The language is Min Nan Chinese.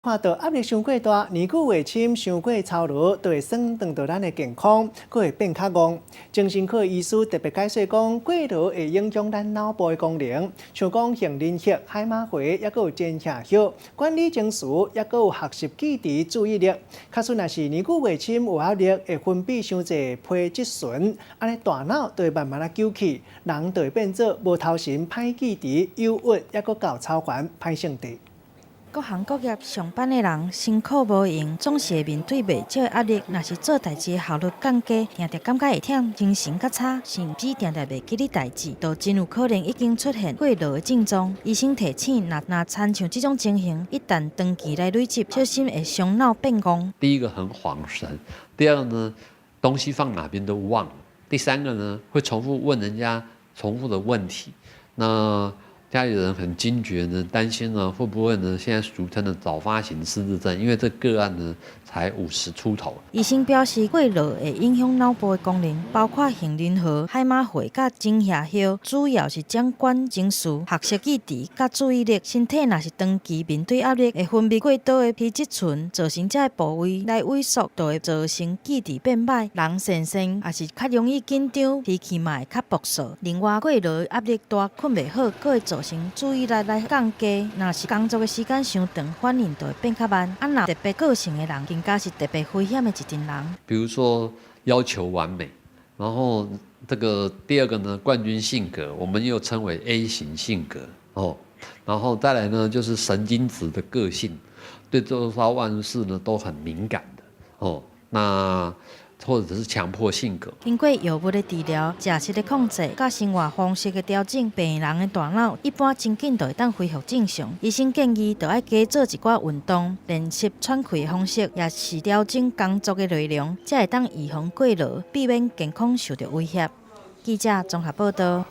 看到壓力傷過大，年久月深，傷過操勞，都會損傷著咱的健康，閣會變較戇。精神科醫師特別解說講，過勞會影響咱腦部的功能，像講杏仁核、海馬迴，抑閣有前額葉，管理情緒，抑閣有學習記憶、注意力。假使若是年久月深有壓力，會分泌傷濟皮質醇，按呢大腦就會慢慢仔久去，人就會變做無頭神、歹記憶、憂鬱，抑閣較操煩、歹性地。各行各業上班的人辛苦無閒，總是會面對袂少的壓力。若是做代誌的效率降低，定定感覺會忝，精神較差，甚至定定袂記得代誌，都真有可能已經出現過勞的症狀。醫生提醒，若若親像這種情形，一旦長期來累積，小心會傷腦變戇。第一個很恍神，第二個呢，東西放哪邊都忘了，第三個呢，會重複問人家重複的問題。那家裡人很驚覺呢，擔心呢會不會呢？現在俗稱的早發型失智症，因為這個案呢才50出頭。醫生表示，過勞會影響腦部的功能，包括杏仁核、海馬迴佮前額葉，主要是掌管情緒、學習記憶佮注意力。身體若是長期面對壓力，會分泌過多的皮質醇，造成這个部位來萎縮，就會造成記憶變䆀。人神神也是較容易緊張，脾氣嘛會較暴躁。另外，過勞壓力大、睏袂好，閣會造成注意力來降低。若是工作的時間傷長，反應就會變較慢。啊，若特別個性的人，更加是特別危險的一陣人。比如說要求完美，然後這個第二個呢，冠軍性格，我們又稱為 A 型性格哦。然後再來呢，就是神經質的個性，對周遭萬事呢都很敏感的哦。那或者是強迫性格。經過藥物的治療、食食的控制、佮生活方式的調整，病人的大腦一般真緊就會當恢復正常。醫生建議，著愛加做一寡運動，練習喘氣的方式，也是調整工作的內容，才會當預防過勞，避免健康受著威脅。記者綜合報道。